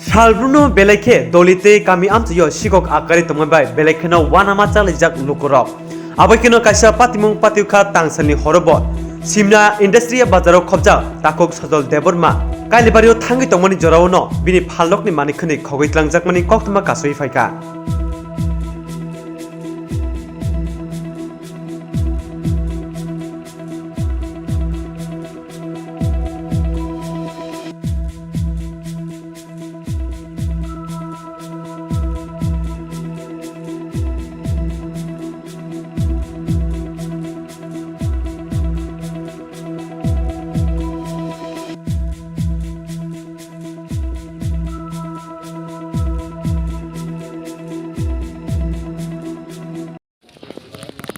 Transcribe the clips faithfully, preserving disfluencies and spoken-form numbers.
Salbruno belai khe doli tei kami amchaio sikok akari tongma bai belai kheno uanama chalaijak lukurok. Abo kheno kaisa patimung patio kha tangsalni horobo Simna Industrial Bazaro khobjak takhuk Sajol Debbarma Kailabario thangwi tongmani joraono bini phalnokni manwi khwnwi khogwi tlangjakmani koktwma kasui phaikha.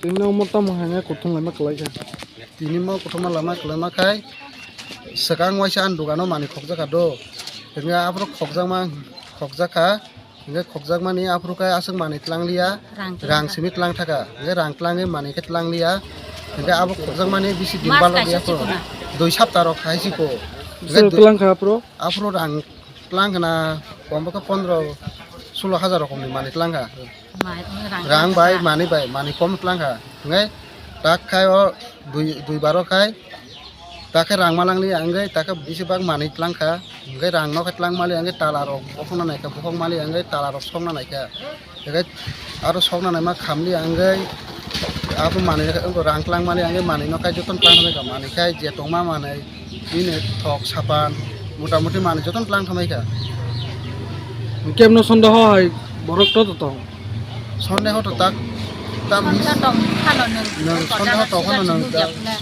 Tini omo tamo hai nai kuthum laima kwlai kha. Tini mo kuthum laima kwlai ma khai swkang waisa ani dogano manwi khokjak kha do. Hingke aphuru khokjakma, khokjak kha. Hingke khokjakmani aphuru khe aswk manwi tlang liya. Rang tlang rang kha. Simi tlang thaka. Hingke rang tlangwi manwi khe tlang liya. Hingke abo khokjakmani bisi din balo liya ko. Dui sapta rok hai si ko. Hingke dui tlang kha aphuru? Aphuru rang tlang khna kom khe pondro sulo hajar rokomni manwi tlang kha. Mai-, rang rang bai, tlang kha. Manwi bai, manwi kom tlang kha. Hingke tak khai o dui, dui baro khai. Tak khe rang ma lang liya, hingke tak khe bisi bak manwi tlang kha. Hingke rang no khe tlang ma liya, hingke tala rok bokhok na nai kha, bokhok ma liya, hingke tala rok sok na nai kha. Hingke aro sok na nai ma kham liya, hingke abo manwi no khe rang tlang ma liya, hingke manwi no khai joto no tlang thangbai kha, manwi khai je tong ma manwi. Bini thok sapan, mota moti manwi jotono tlang thamai kha. Kemno sondeho hai borok to to tong. Sondeho to tak, tak. Sondeho tong phano nwng, nwng sondeho tong phano nwng,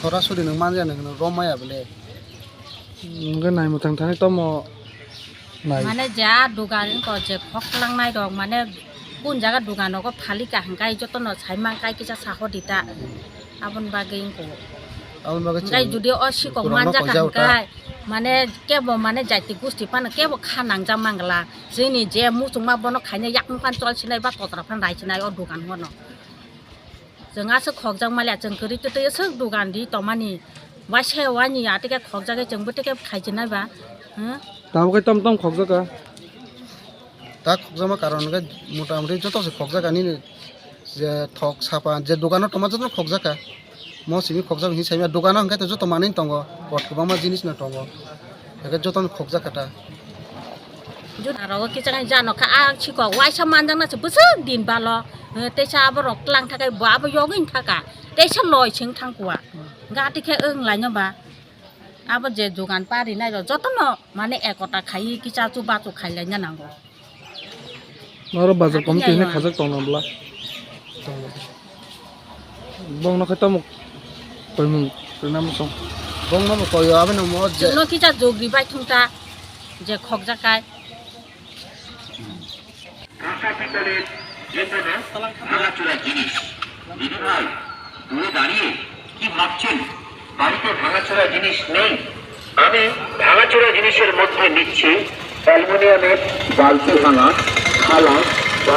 sorasori nwng manya nwng, nwng rom maya bole. Nwng nai mwthang thani tomo nai. Mane ja dugan ko je khok lang nai rok mane kun jaga dugan rogo phali ka hingkai jotono sai mang kai kisa saho dita. Aboni bagwi wngkho. Aboni bagwi hingke chwng jodi o sikok manjak kha hingke, mane kebo mane jaiti gusti phano kebo kha nangjak mangla. Chini je muchungma bono khaina yakung phan chol sinai ba kotra phan rai sinai o dukan hono. Chwng aswk khokjak maliya, chwng kwrwi twtwi aswk dukan ri tongmani. Waisa wani atike khokjagwi chwng bwtike khai sinai ba. Hmm? Tabuk khe tom tom khokjak kha. Ta khokjakma karon hwnkhe mota moti joto se khokjak kha nini je thok sapa je dogano tongma joto khokjak kha. Mo simi khokjak hinwi saimanya dogano hwnkhe to joto manwi tongo, kot kwbangma jinis no tongo. Hwnkhe jotono khokjak kha ta. Juna rogo kichang jano kha a sikok waisa manjakna se bwswk din balo. Eh, teisa aborok tlang thakai bo abo yogwini thaka. Teisa loi sing thangkua. Gati khe wng laino ba. Abo je dogan pari nai rok jotono mane ekota khaiwi kicha chu bachu khailaina nango. Oro bazar committee hwnwi khajak tongna bwla. Bongno khe tamo koimung rwna muchung. Bongno bo koyo aboni omo je. Chwngno kicha jogri bai thung ta je khokjak kai. কাঁচা পিতলের যে কোনো ভাঙাচোরা জিনিস। দিদিভাই, দূরে দাঁড়িয়ে কি ভাবছেন? বাড়িতে ভাঙাচোরা জিনিস নেই? আমি ভাঙাচোরা জিনিসের মধ্যে নিচ্ছি অ্যালুমিনিয়ামের বালতি ভাঙা, থালা,